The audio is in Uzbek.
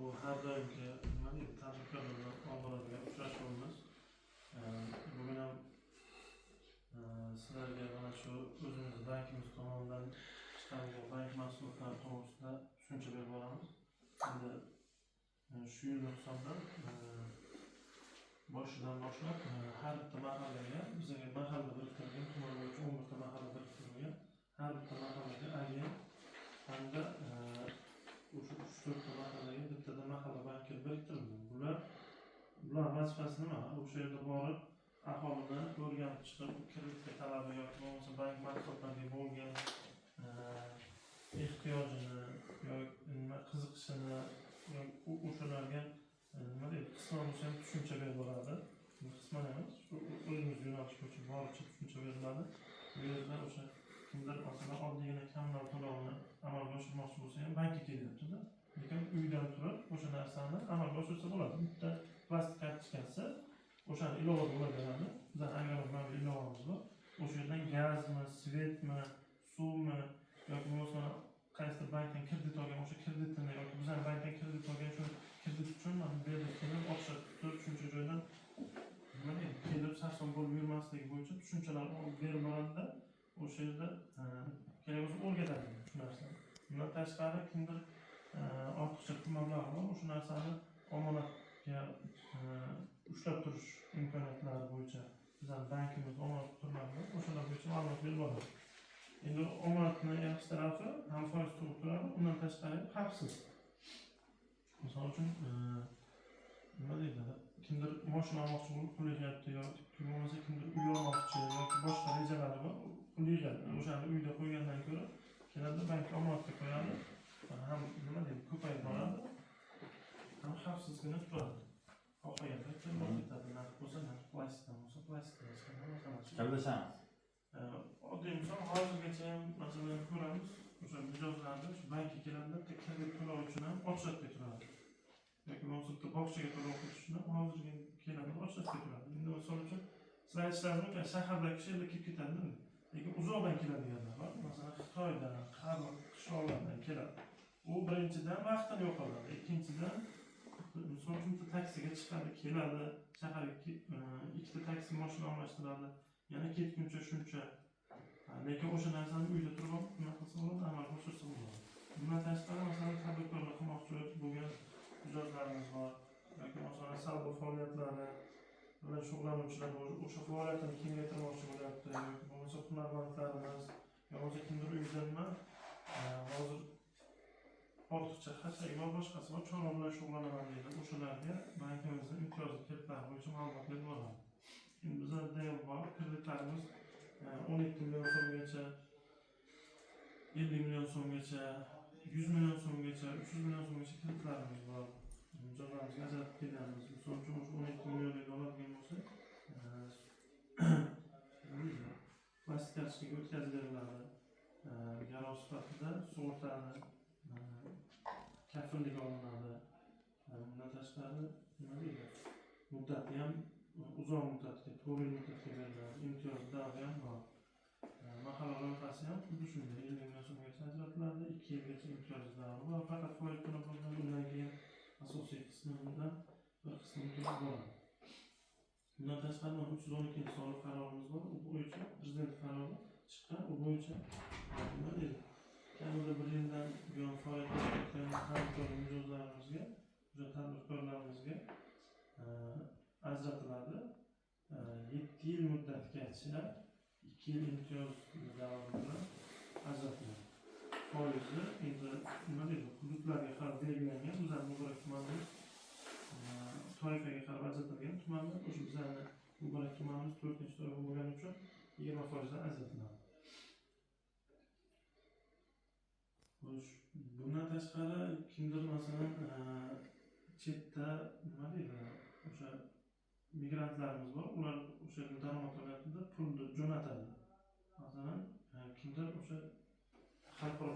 Bu har doimgi, nima deydi, tadbirkorlar bilan olib boradigan uchrashuvimiz. Bugun ham sizlarga mana shu o'zimiz bankimiz tomonidan chiqarilgan bank mahsulotlari to'g'risida tushuncha berib boramiz. Endi shu yilni hisobdan boshidan boshlab har bitta mahallaga, bizga mahalla biriktirilgan, tuman bo'yicha 11 ta mahalla biriktirilgan, har bitta mahallaga agent hamda o'sha uch to'rtta mahallaga bittada mahalla banki biriktirilgan. Bular vazifasi nima? O'sha yerda borib, aholini o'rganib chiqib, kreditga talabi yoki bo'lmasa bank mahsulotlariga bo'lgan ehtiyojini yoki nima qiziqishini yoki o'shalarga nima deydi, qisman bo'lsa ham tushuncha berib boradi. Qisman emas, shu o'zimiz yo'nalish bo'yicha boricha tushuncha beriladi. Bu yerda o'sha kimdir, masalan, oddiygina kommunal to'lovni amalga oshirmoqchi bo'lsa ham bankka kelyaptida, lekin uydan turib o'sha narsani amalga oshirsa bo'ladi. Bitta plastik kartochkasi, o'shani ilovada ular beradi. Bizani Agrobank mobil ilovamiz bor. O'sha yerdan gazmi, свет mi, suvmi yoki bo'lmasa qaysidir bankdan kredit olgan, o'sha kreditini yoki bizani bankdan kredit olgan, shu kredit uchun mana bu yerda kelib, o'xshatib turib, shuncha joydan, nima deydi, kelib sarson bo'lib yurmasligi bo'yicha tushunchalar olib berib boradida, o'sha yerda kerak bo'lsa o'rgatadi shu narsani. Bundan tashqari, kimdir ortiqcha pul mablag'i bor, o'sha narsani omonatga ushlab turish imkoniyatlari bo'yicha bizani bankimiz omonat turlari bor, o'shalar bo'yicha ma'lumot berib boradi. Endi omonatni yaxshi tarafi, ham foiz tug'ib turadi, undan tashqari xavfsiz. Misol uchun, nima deydi, kimdir moshina olmoqchi bo'lib pul yig'yapti yoki bo'lmasa kimdir uy olmoqchi yoki boshqa rejalari bor, pul yig'adi. O'shani uyda qo'ygandan ko'ra keladi, bankka omonatga qo'yadi, ham, nima deydi, ko'payib boradi, ham xavfsizgina turadi. Xohlagan paytda olib ketadi, naqd bo'lsa naqd, plastikdan bo'lsa plastikdan, hech qanday masalasi yo'q. Gaplashamiz. Oddiy misol, hozirgacha ham, masalan, ko'ramiz, o'sha mijozlarni shu bankka keladida, bitta kredit to'lov uchun ham очередь ga turadi yoki bo'lmasa bitta bog'chaga to'lov qilish uchun ham hozirgi keladi, очередь ga turadi. Endi, misol uchun, sizlar aytishlaringiz mumkin, shaharda kishi endi kelib ketadida, lekin uzoqdan keladiganlar bor. Masalan, Xitoydan, qishloqlardan keladi. U birinchidan vaqtini yo'qotadi, ikkinchidan, misol uchun, bitta taksiga chiqadi, keladi shaharga, ikkita taksi moshina almashtiradi, yana ketguncha shuncha. Ha, lekin o'sha narsani uyda turib olib nima qilsa bo'ladi, amalga oshirsa bo'ladi. Bundan tashqari, masalan, tadbirkorlik qilmoqchi bo'lgan mijozlarimiz bor yoki masalan, savdo faoliyatlari bilan shug'ullanuvchilar bor, o'sha faoliyatini kengaytirmoqchi bo'lyapti yoki bo'lmasa hunarmandlarimiz yo bo'lmasa kimdir uyida nima hozir ortiqcha xashagi bor, boshqasi bor, chorva bilan shug'ullanaman deydi, o'shalarga bankimizni imtiyozli kreditlari bo'yicha ma'lumot berib boradi. Endi bizlarda ham bor kreditlarimiz, 12 million so'mgacha, 50 million so'mgacha, 100 million so'mgacha, 300 million so'mgacha kreditlarimiz bor. Mijozlarimizga ajratib kelganmiz. Misol uchun, o'sha 12 millionlik oladigan bo'lsak, nima deydi, plastik kartochkaga o'tkazib beriladi. Garov sifatida sug'urtani kafilligi olinadi. Bundan tashqari, nima deydi, muddati ham uzoq muddatga, 4 yil muddatga beriladi, imtiyoz davri ham bor. Mahalla loyihasi ham xuddi shunday, 50 million so'mgacha ajratiladi, 2 yilgacha imtiyoz davri bor, faqat foiz to'lab boriladi, undan keyin asosiy qismidan bir qismini to'lab boradi. Bundan tashqari, mana 312 sonli qarorimiz bor, u bo'yicha prezident qarori chiqqan, u bo'yicha, nima deydi, kamida bir yildan buyon faoliyat ko'rsatayotgan tadbirkor mijozlarimizga, o'sha tadbirkorlarimizga ajratiladi. 7 yil muddatgacha 2 yil imtiyoz davri bilan ajratiladi. Foizi endi, nima deydi, hududlarga qarab belgilangan. Bizani Muborak tumanida toifaga qarab ajratilgan tumanda, o'sha bizani Muborak tumanimiz to'rtinchi toifa bo'lgani uchun 20 foizdan ajratiladi. Xo'sh, bundan tashqari, kimdir, masalan, chetda, nima deydi, o'sha migrantlarimiz bor, ular o'sha yerda daromad olyaptida, pulni jo'natadi. Masalan, kimdir o'sha xalqaro